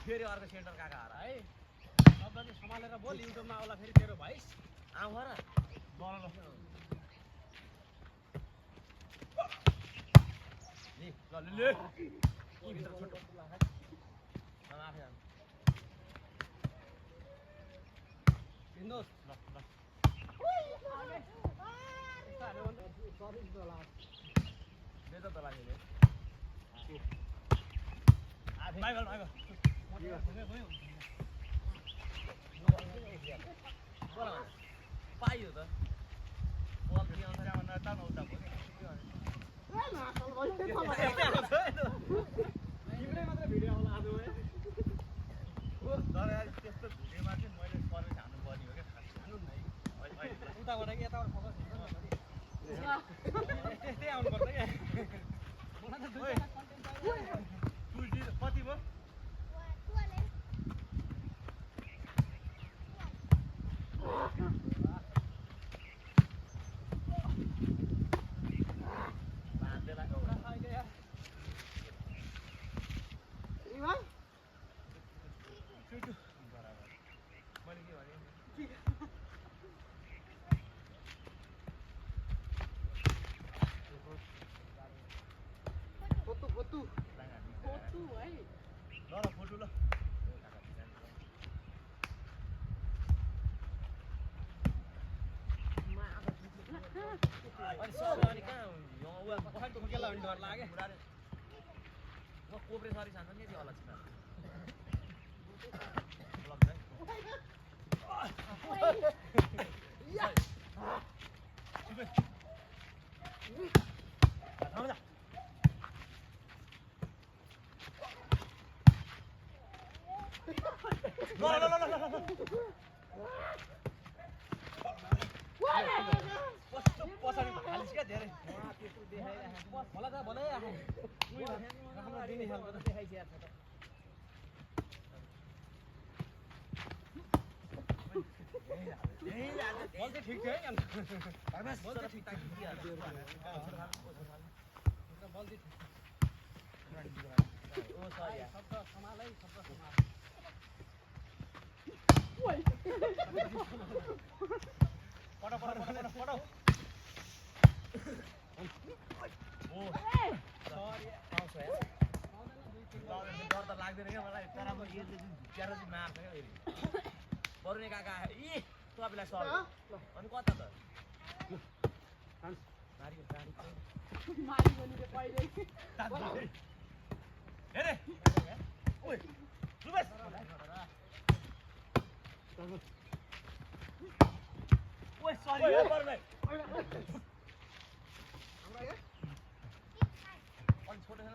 फेरि अर्को सेन्टर काका है सबैले सम्हालेर बोल युट्युबमा आउला फेरि तेरो भाइ आऊ भर बल ले भित्र छोटो बिन्दोस ल ल दे त लाग्यो माइगल माइगल पाइयो त बल के अनुसार आउन त नउता भयो तिम्रै मात्र भिडियो आउला आज तर त्यस्तो भिडियोमा चाहिँ मैले सर्भिस हान्नु पर्ने हो क्या खास उताबाट कि यताबाट फोकस त्यस्तै आउनुपर्छ क्या मलाई त दुईजना कन्टेन्ट चाहियो कति भयो डर लाग्यो कोब्रे सरी सानो नि होला छिना पछाडि हालिस क्या धेरै मलाई त भलै आयो राम्रो दिने खालको त देखाइदिएको छ बल चाहिँ ठिक थियो है अन्त बल चाहिँ ठिक शब्द सम्हाल है शब्द सम्हाल पढ डर त लाग्दैन क्या मलाई तर अब यो झुक्क्याएर चाहिँ मार्छ क्या फेरि बरुने काका ए तपाईँलाई सर अनि कता त हेरे ओइ सुबेश ओइ सरी बरुने अनि छोटो छैन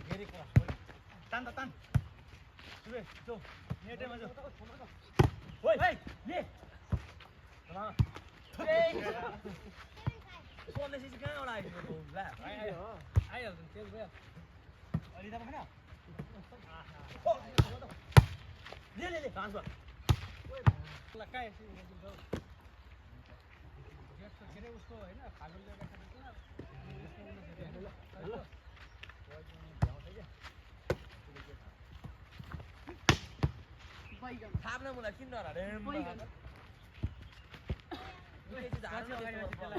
धेरै तान त तान सुबे जो नेटेमा जो ओइ ले सोल्ले सिसी कहाँ एउटा आइदियो ला आइहाल्छ तेल भयो अलि त भएन ले ट्रान्सफर ल काहे के रे उसको हैन फागुन जग्गा थाप्न मलाई किन डर अरे उता कान्छ त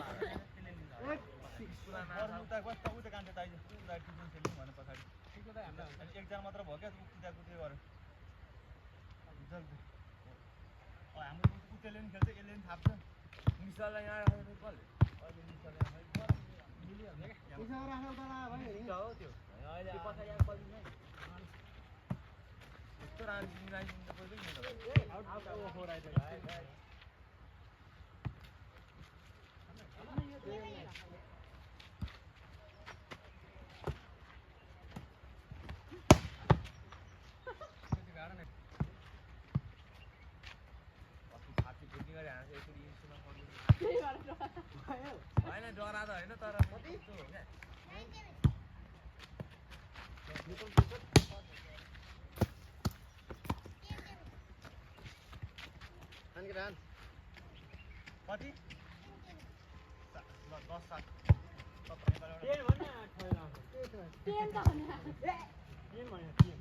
एकजना मात्र भयो क्या कुदा कुदे गरेर हाम्रो कुतेले पनि खेल्छ यसले पनि थाप्छ मिसालाई यहाँ राखेको कसले अहिले मिसालाई मिलिहाल्छ क्या हो त्यो अहिले पछाडि आएको कहिले नै यस्तो राम्रो राइजिङ त पहिल्यै होइन डरा त होइन तर रान कति ल 10 7 तेल भन्न छैन तेल त भने तेल भने तेल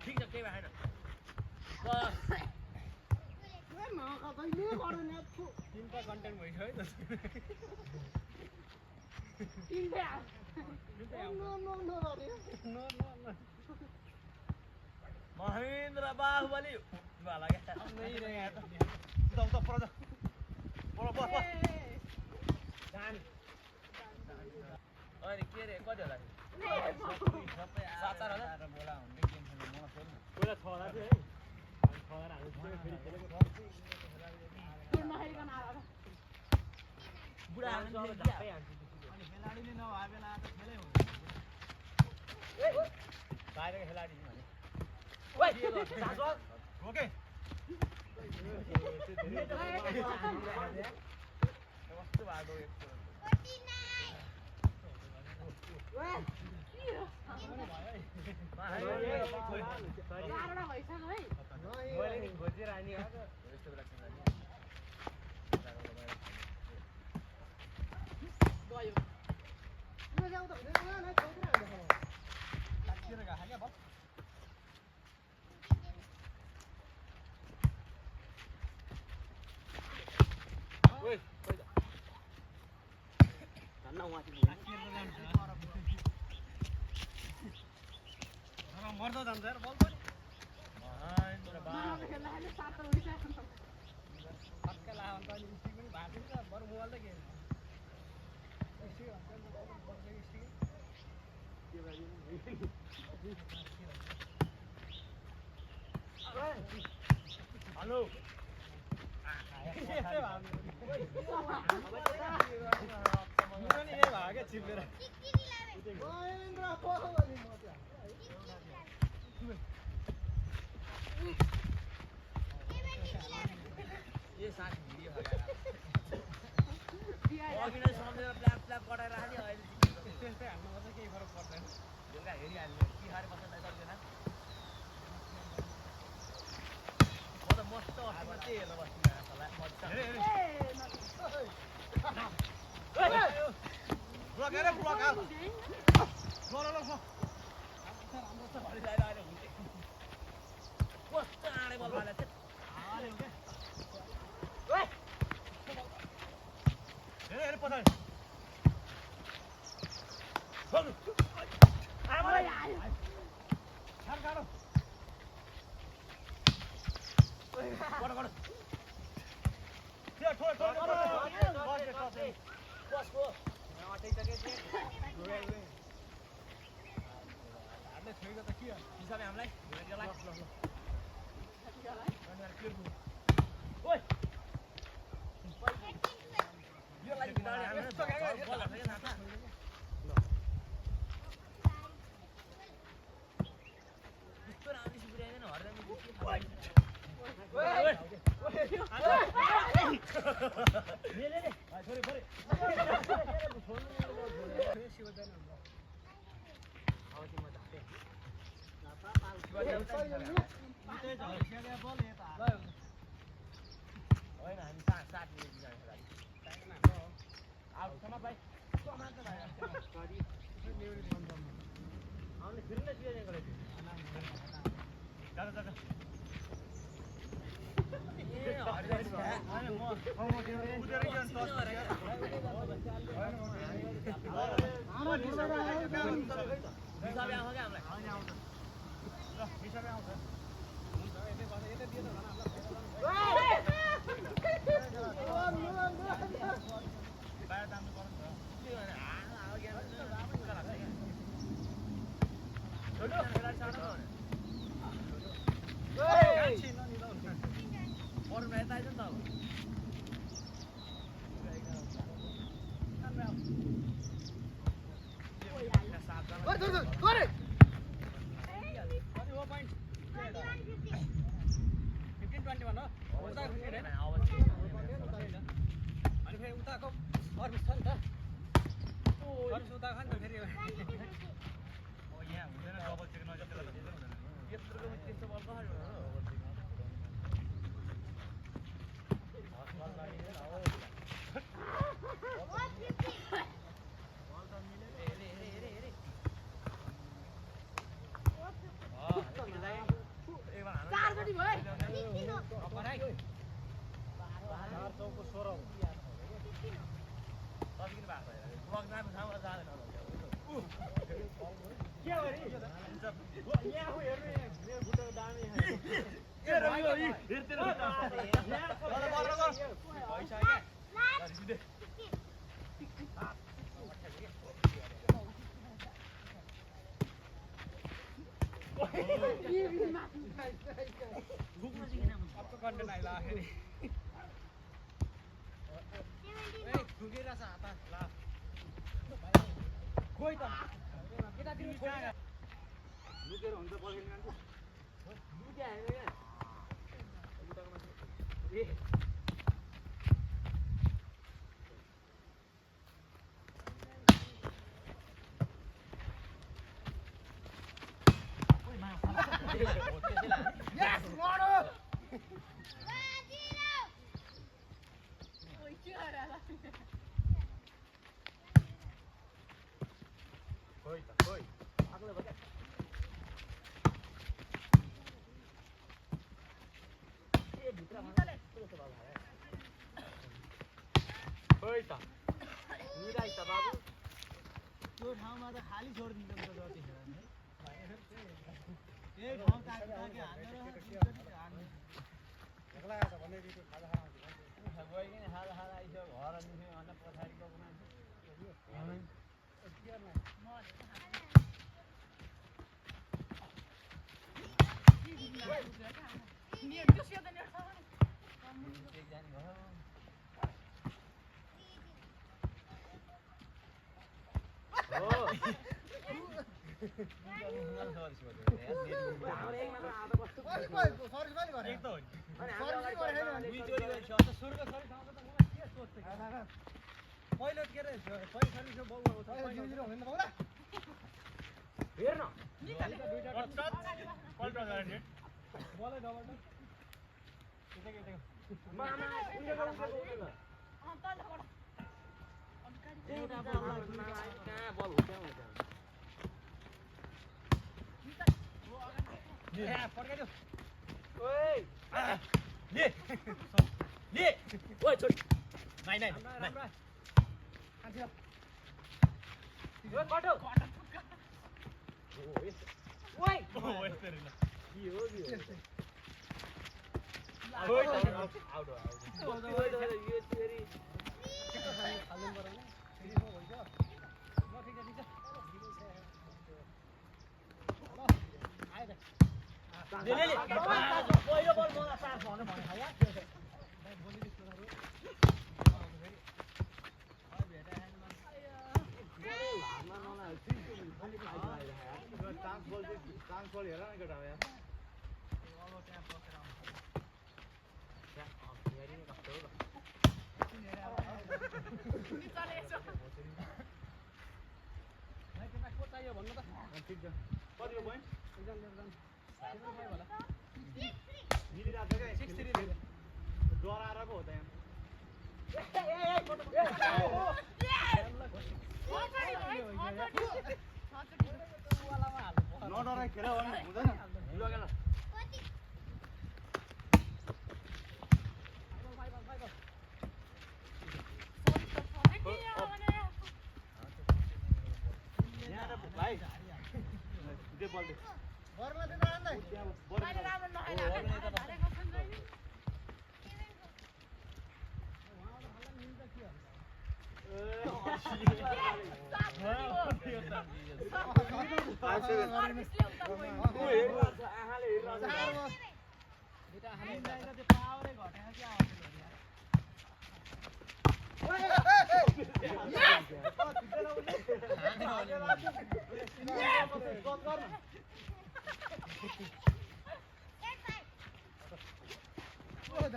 ठीक छ केही भएन बस तिनटा कन्टेन्ट भइसक्यो है महेन्द्र बाहुबली वाला क्या नहीं रहेगा तो उता पर जा पर बस जान अनि के रे कति होला सबै 7,000 बोला हुँदै गेम खेल्नु मन छोड्नु पहिला 6,000 थियो है 6,000 हाल्नु थियो फेरि खेलेको बुढा अनि हाल्नु झ्यापै हान्छ अनि खेलाडीले नभए बेला त खेलै हुँदैन बाहिरको खेलाडी भने ओइ ओके कस्तो बाटो मैले नि खोजेर आनी आएको यस्तो बेला खेल्नु मर्दो जान्छ यार बल पनि महेन्द्र बाहुबली फक्का ला अन्त अनि स्टिक पनि भएको थियो बरु मोबाइल त के हेलो चिप्लेर ये साथ भिडियो अघि नै सम्झेर प्ल्याप प्ल्याप गराएर राख्यो अहिले त्यस्तै हाल्नु पर्छ केही फरक पर्दैन बेलुका हेरिहाल्यो के खाएर बस्दैन सक्दैन म त मस्त अस्तिमा त्यही हेर्न बस्नु होला मजा ब्लक हेरे ब्लक हाल ल अहिले हुन्थे कस्तो आँडे बल हाले हेरे पछाडि उता खसेर हैन अनि फेरि उताको सर्भिस छ नि त सर्भिस उता खान त फेरि यहाँ हुँदैन डबल चेक नगरेर त्यसलाई त हुँदैन यत्रो त्यस्तो बल कसरी कन्टेन्ट आइला आखिरी ठुकेर छ हात ला खोइ त केटातिर लुकेर हुन्छ पर्खेन मान्छे लुके हैन के Yes, Mono! Foi, tá, foi. Foi, tá. निराइ त बाबु त्यो ठाउँमा त खाली छोड्दिन्छ नि त जति खेर नि यही ठाउँ ताकि हानेर एक्ला आएछ भने त्यो खाजा खाना गइकिन खाजा खाजा आइसक्यो घर निस्क्यो भने पछाडि गएको मान्छे पहिलो के रे पैसा नि बाउ हेर्न पल्ट गरे नि बलै डबल के मामा उनीहरु एउटा बल कहाँ बल हुन्छ फर्काइदियो ओइ ले ले ओइ छोड नाइ नाइ नाइ कान्छी यो कटो ओइ ओइ तेरे ल यो ओइ आउट आउट ओइ यो तेरी के त खालन पर्दैन फेरि हो भइछ ल ठीक छ आयो त ले पहिलो बल मलाई सार्छ भने यार बोली दिसहरू चान्स बल हेर न केटा यार त्यहाँ पसेर आउँछ को चाहियो भन्नु त ठिक छ कतिको पोइन्ट एकदम होला मिलिरहेको छ क्या 6-3 डराएको हो त यहाँ नडराइ खेल्यो भने हुँदैन लगेन भाइ दे बल दे बर्ला दे नान्दै अहिले राम्रो नखाइला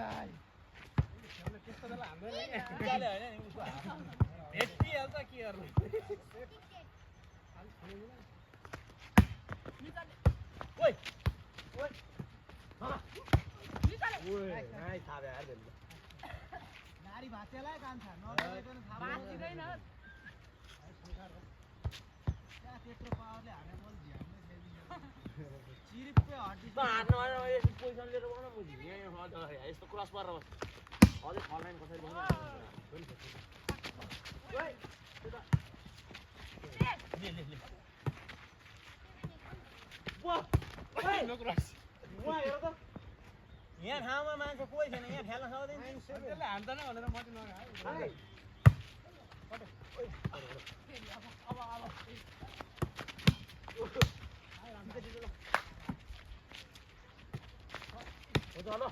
त्यस्तो बेला हाम्रो उकाले होइन नि उसको भेटिहाल्छ के गर्नु ओइ ओइ नाइ थाहा यार नारी भातेलाई कान्छ नगरेको थाहा भातिदैन त्यहाँ त्यत्रो पावरले हाने बल झ्याम्ने चिरिपै हड्डी त हात नआएर यसो पोजिसन लिएर बस्न म यहाँ यस्तो क्रस गरेर बस्छु अझै अनलाइन कसरी बस्नु ओइ ले ले ले वाह ओइ नो क्रस वाह हेर त यहाँ ठाउँमा मान्छे कोही छैन यहाँ खेल्न सक्दैन त्यसले हान्दैन भनेर म चाहिँ नगाए अब हो त ल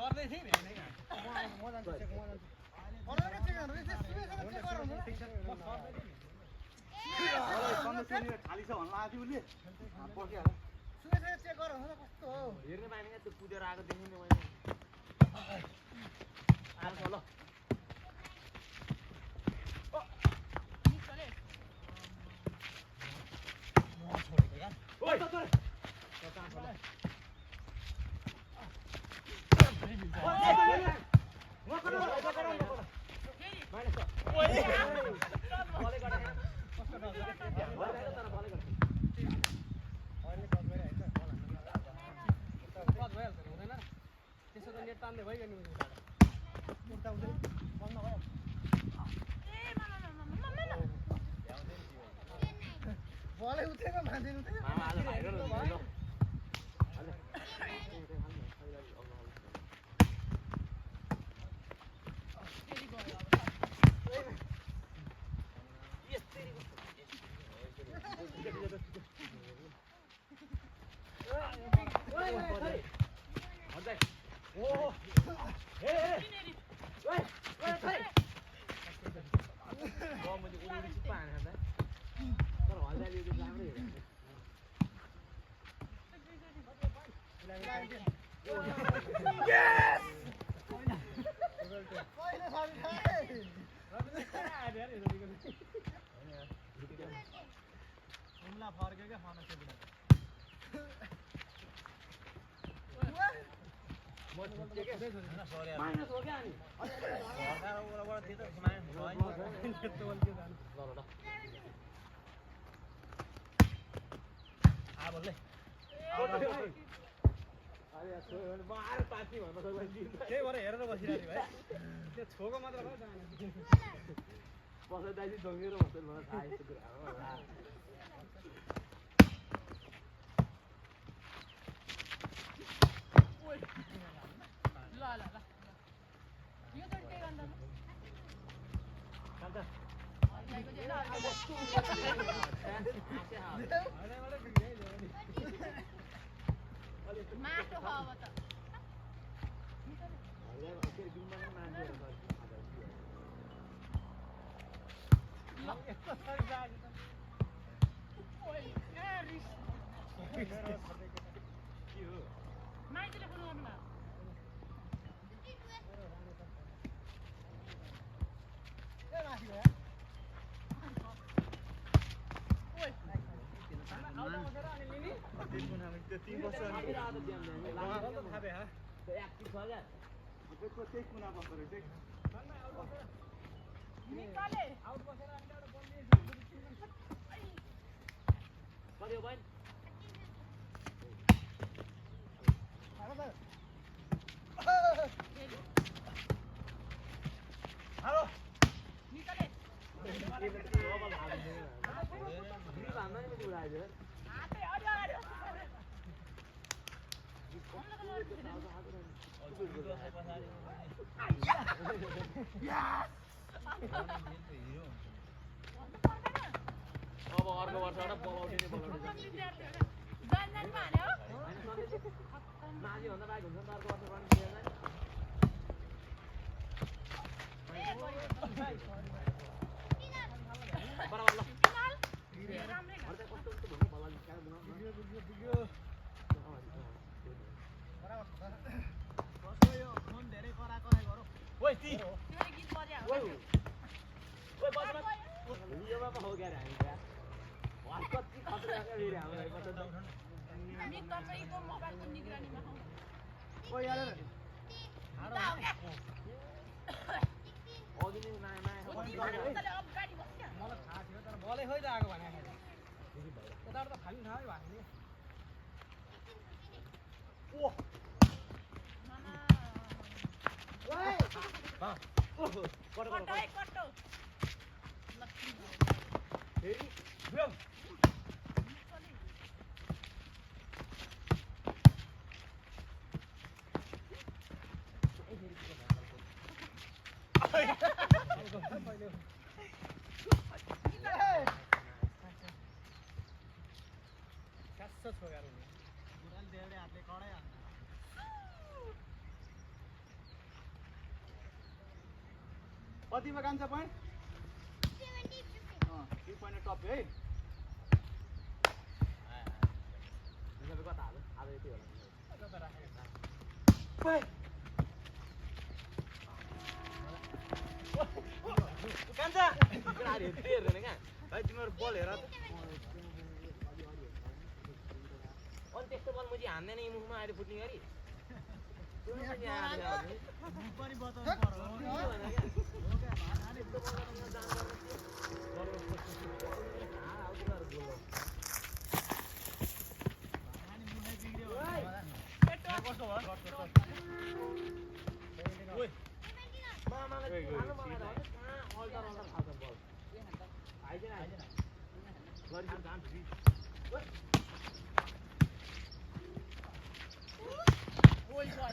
गर्दै थिएँ नि म जान्छु चेक म जान्छु खाली छ भन्नु आदि उसले चेक गर कस्तो हो हेर्ने पाएन क्या त्यो कुदेर आएको देख्नु नि मैले आएको ल बलै उठेको मान्छे उठेको फर्केको खाना माइनस हो क्या अनि त्यही भएर हेरेर बसिरहेको भाइ त्यो छोको मात्र बस्दै दाइजी ढङ्गेर बस्दै मलाई थाहा यस्तो कुरा माटो खावा त माइतीले फोन गर्नु भयो हेलो निकाले हातै अगाडि अब अर्को वर्षबाट बोलाउने नानीभन्दा बाइक हुन्छ नि त अर्को वर्ष बराबर ल कस्तो कस्तो भन्नु ओइ ती त्यो गीत बज्या ओइ हो ओइ बस लियोमा पो हो गएर हामी त्यहाँ वास कति खतरा लाग्यो फेरि हामीलाई पत्ता छैन हामी तपाईको मोबाइलको निगरानीमा हौ ओ यार दा हो क्या अघि नै नयाँ उनीहरूले अगाडि बस्छ मलाई थाहा थियो तर बलै खोइ त आएको भने यताबाट त खाली थाहै भएको नि ओ मामा ओइ ओहो कटो कटो है कटो लक्ष्मी फेरि ब्रम चले कास्स छोगार हुने बुढाले देउडे हातले कडै हाल्छ कतिमा कान्छ पोइन्ट 3 पोइन्ट टप है तिमीले कता हाल्यो आज यति होला कता राखेको ओइ कान्छ गाडी हेर्दैन क्या भाइ तिम्रो बल हेर त अनि त्यस्तो बल मुजी हान्दैन यी मुखमा अहिले फुट्ने गरी पनि बताउनु पर्यो कस्तो भयो मामालाई खानु बनाएर भने कहाँ अल्टर खान्छ बल आइजेन आइजेन गरी काम ओइ गयो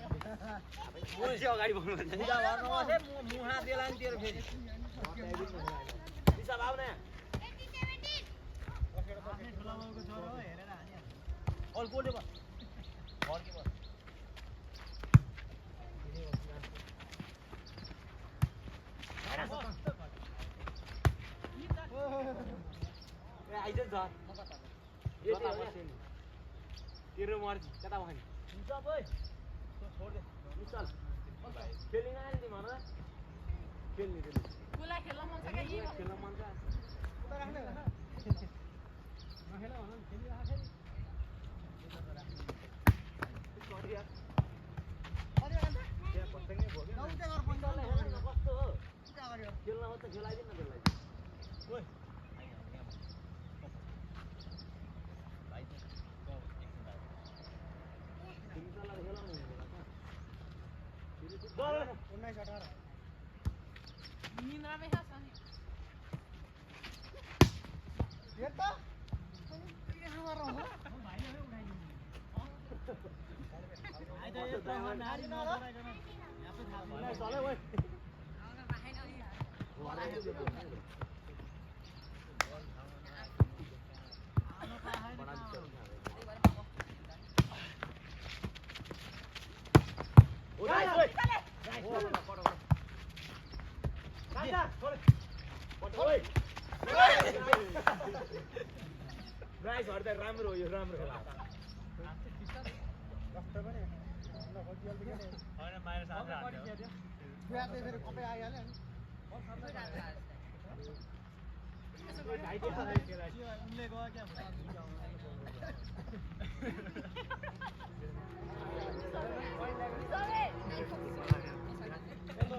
ओइ अगाडि बग्नु भन्छ पूजा गर्नु अझै मुहा देला नि तेरो फेरि हिसाब आउन आफ्नै ठुला बाउको छोरो हो हेरेर हान्यो अल कोले बस घरकी बस ए आइज छ तेरो मर्जी कता भयो हुन्छ ओइ छोड दे निचल खेल्न आएन तिमी भन खेल्ने तिमी कुला खेल्न मन छ क्या यी खेल्न मन छ उता राख्ने होला नखेला भन नि खेलिराख फेरि सरी यार कति कान्छ त्यहाँ पत्तै भयो क्या नौटे घर पनि निचल हेर न कस्तो हो उता अगाडि हो खेल्न हो त खेलाइदिन न त्यसलाई ओइ निचललाई खेलाउनु हुँदैन बल 19 18 निन्द्रामै छ नि हेर त यहाँ गरेर हुन्छ भाइले उठाइदिनु आइ त यो प्रहर नारी नगराइकन यहाँ पनि थाहा छैन चले ओइ आउन राखेन नि आउन पाएन बडा नि निचल ओइ ओइ ओइ काका छोड ओइ नाइसहरु त राम्रो हो यो राम्रो खेला कष्ट पनि ल बजिहाल्छ के हैन माइनस कति खेल्यो बिहा त्यसरी कतै आइहाल्यो नि घाइते छ उनले गयो क्या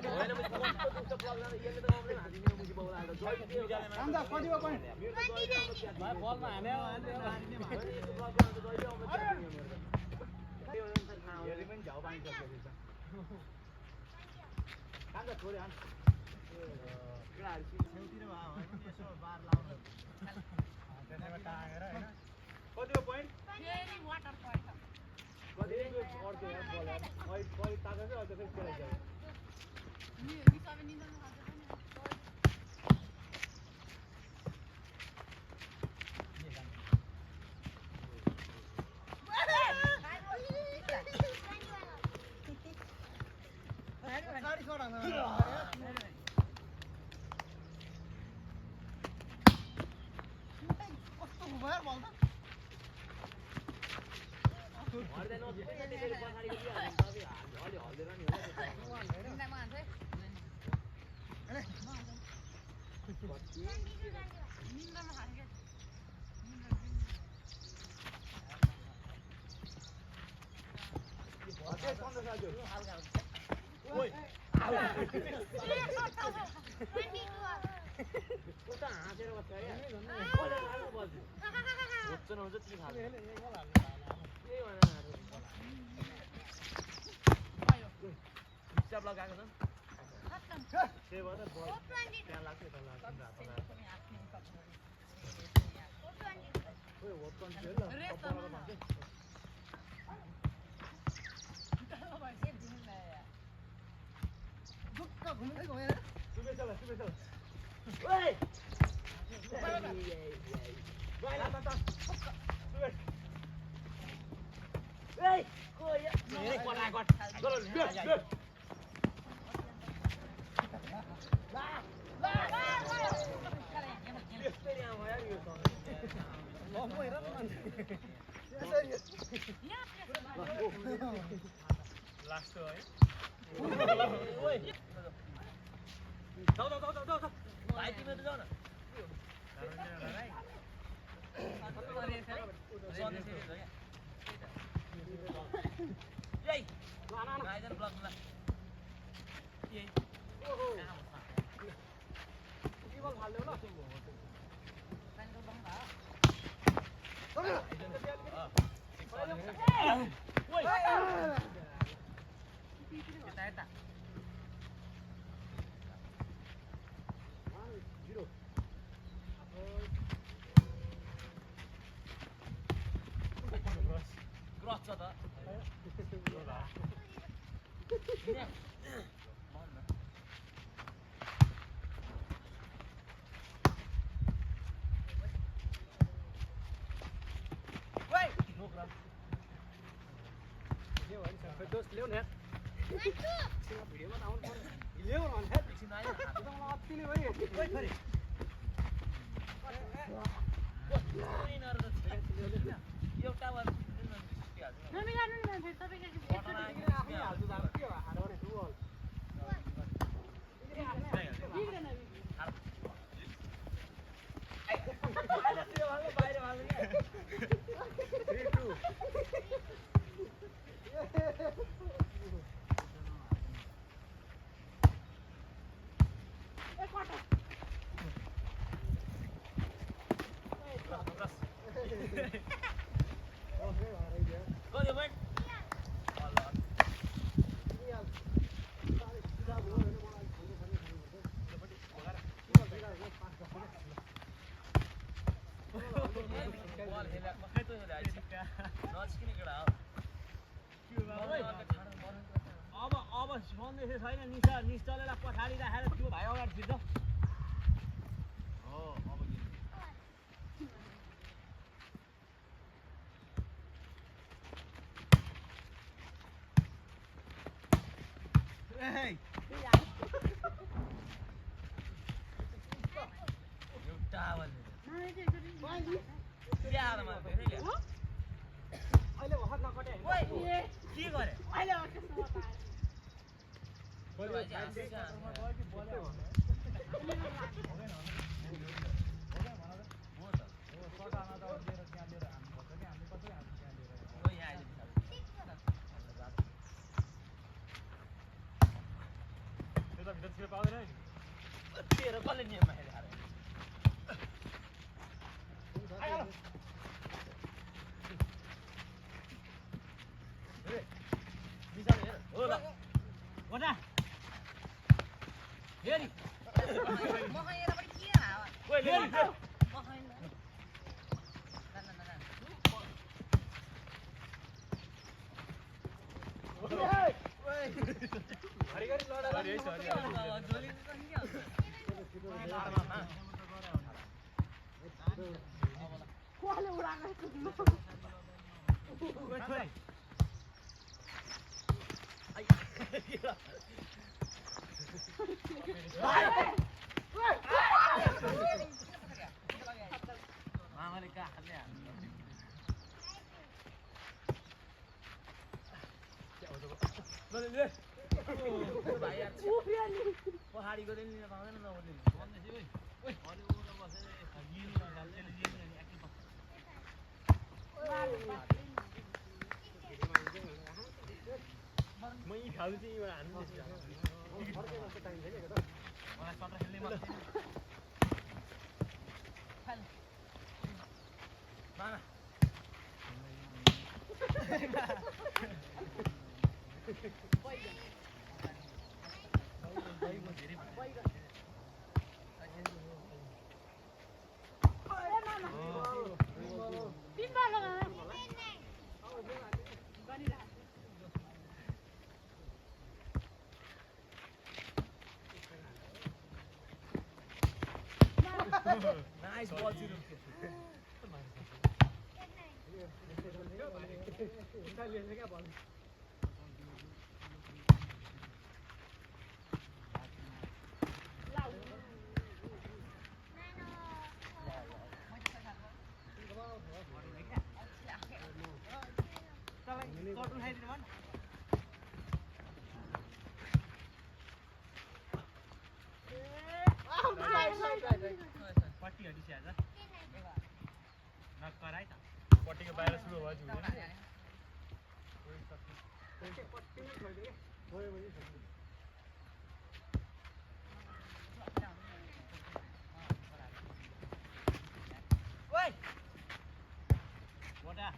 हैन म कस्तो दुष्ट प्रब्लम यसले त आउँदैन हाजिने मुजी बाउला आएर जहिले विद्यालयमा काम त कति भयो पनि मेरो त जहिले आउँछ भाइ बलमा हान्यो अनि हान्ने हैन भयो यो प्रब्लम त जहिले आउँछ त्यो अनुसार खाऊ हेरि पनि झ्याउ पानी सक्छ काम त छोड्यो हान केटाहरु छेउतिर भयो भने पनि यसो बार लाउनु त्यसैमा टाँगेर हैन कति हो पोइन्ट फेरि वाटर पर्छ कति अर्को यार बल यार अहिले तागेको अहिले फेरि खेलाइसक्यो नि सबै निन्द्रा खान्छ गाडी छोड कस्तो भयो बल त हर्दैन त्यसरी पछाडि दिइहाल्नु तपाईँ अलि हल्दैन नि हो निन्द्रामा हान्छ निन्द्रामा हारेको ओइ हिसाब लगाएको छ त्यही भएर बल त्यहाँ लाग्थ्यो तल लास्ट है भाइ तिमी त जाऊ न क्रस छ त दोस्त ल्याउ न भिडियोमा त आउनु पर्यो ल्याउ न एकछिन आयो अति नै भयो एउटा अब सन्देश छैन निश्चललाई पछाडि राखेर त्यो भाइ अगाडि छिर्छ हो अब अहिले भर्खर नकटे के गरे तेरो कसले नियममा हेरेर वटा हेरी मखाएर पनि के हावा ओइ ले मखाइन घरिघरि लडा अरे सरी जोली पनि के हुन्छ कोले उडाएको मामाले कहाँ हाल्ने हाल्नु भाइ यार उफ्रियो नि पहाडीको चाहिँ लिन पाउँदैन नउले भन्दैछु ओइ ओइ अलि उता बसे गिल त्यसले लिएन नि एक्टिभ म यी खालु चाहिँ एउटा हान्नु मलाई सत्र खेल्ने मन छैन माना Nice ball, Zero. पट्टी हटिस आज नकराइ त पट्टीको बाहिर सुरु भयो झुले ओइ मोटा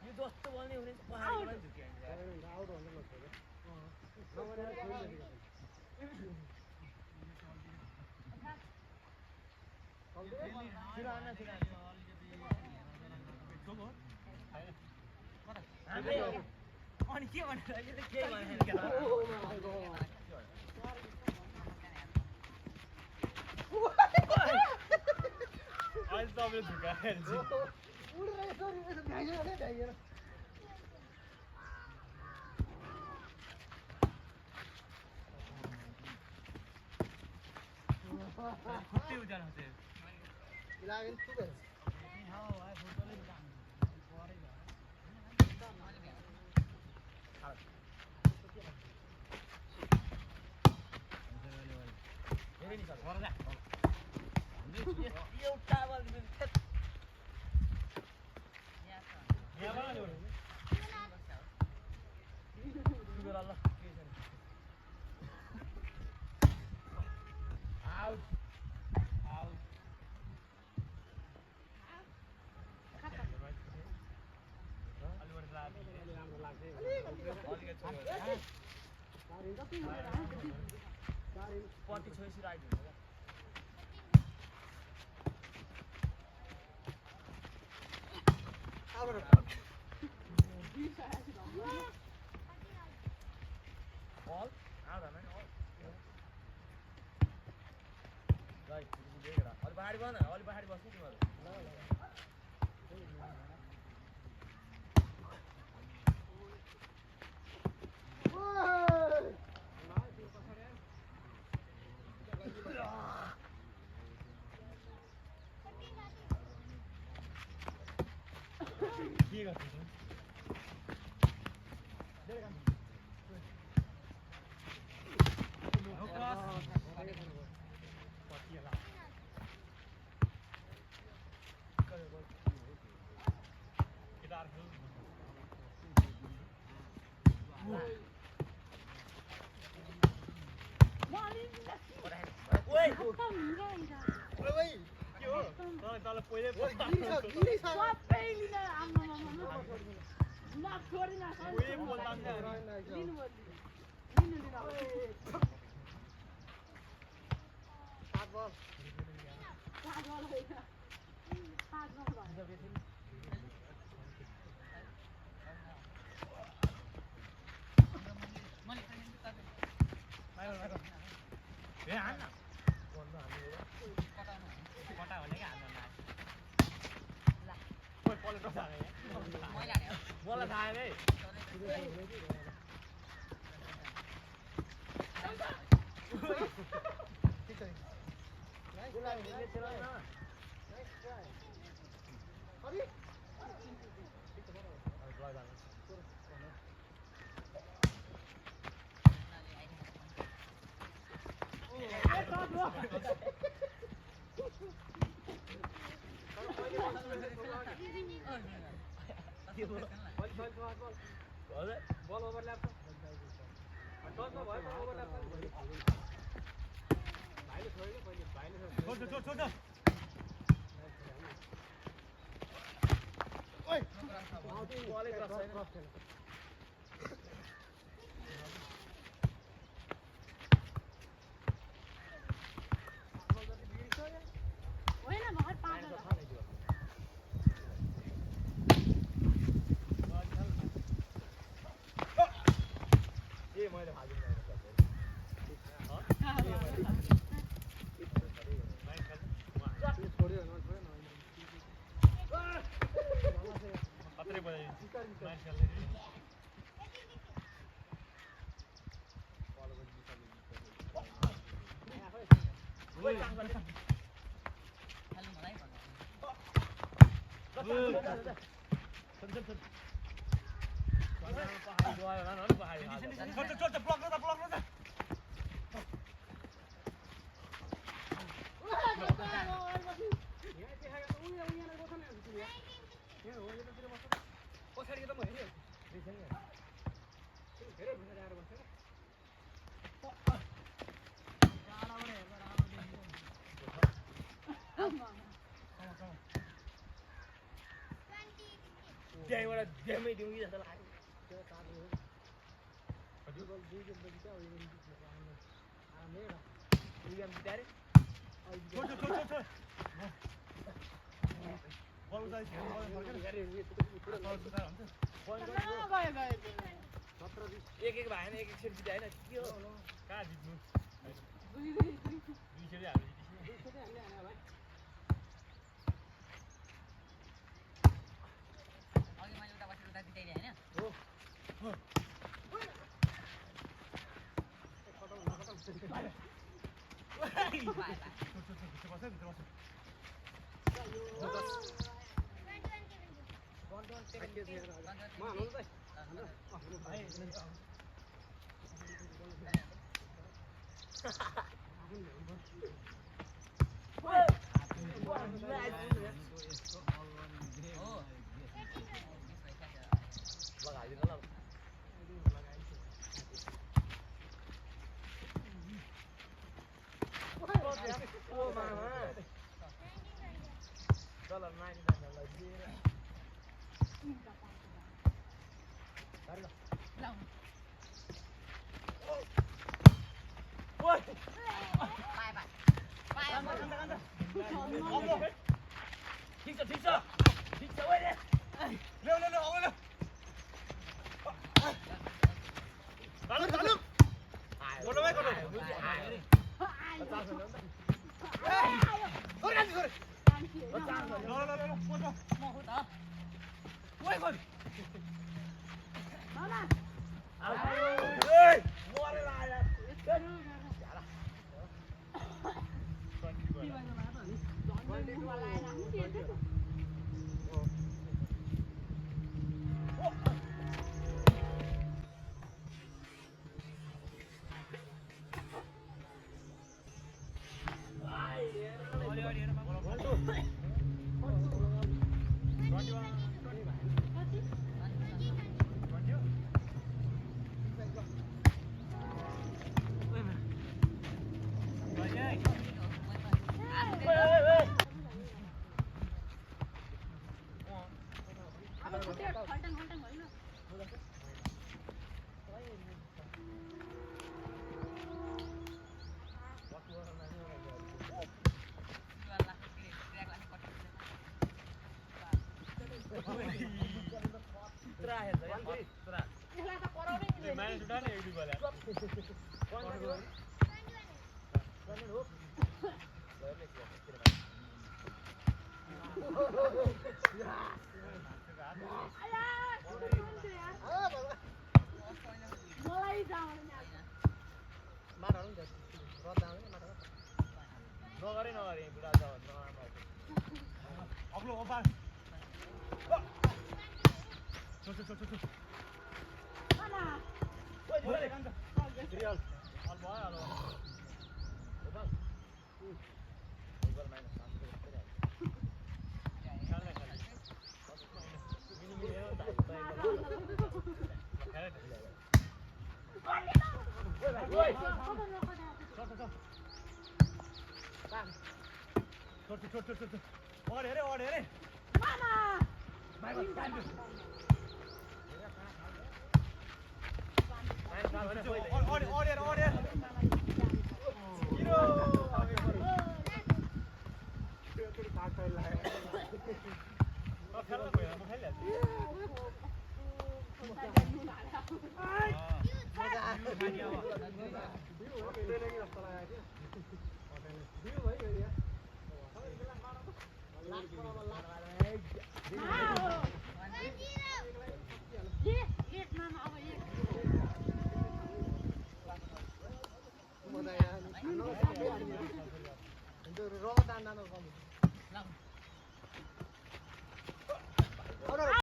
यो जस्तो बोल्ने हुने पहाडीमा झुक्यो अनि के भनेर अहिले त केही भनेन अहिले तपाईँले झुकाएर खुट्टै उज्यालो हुन्छ एउटा पट्टी छोएपछि राइट हुन्छ All? Out of all. Right, this is all bahari bana, all bahari bas ni तुम्हारा. ठीक है. Bola thai đấy. बल ओभरल्याप टचमा भयो ओभरल्याप भाइले छोड्यो पहिले भाइले छोड ओइ बलै क्रस छैन होइन भर्खर 5 ए मैले हाजिर छोड्यो खतरे बजाइदिन्छ मान्छेले खालु मलाई भन्नु पछाडि त म हेरेँ धेरै भित्र आएर बस्छ त्यहीँबाट गेमै दिउँ कि जस्तो लाग्यो गेम जितारे एक भएन एक सेट जितायो होइन के हो कहाँ जित्नु 2 सेट हामी अघि मैले उता बसेर उता जिताइदिएँ होइन लगाइदिनु ल ओ मामा डलर 99 लाई दिएर ओइ बाई ठिक छ ओइ रे ल्याउ आउ ल चालु गोटो भाइ गोटो नगरे oval. Ço. Mana? Boleh kan? Real. Al boy al. Oval. Oval main sampai ke. Kala. Ini dia tak. Woi. Ço. Order. Mana? Main kan. Order. Hero. Lihat mama awak lihat. Itu rotan dan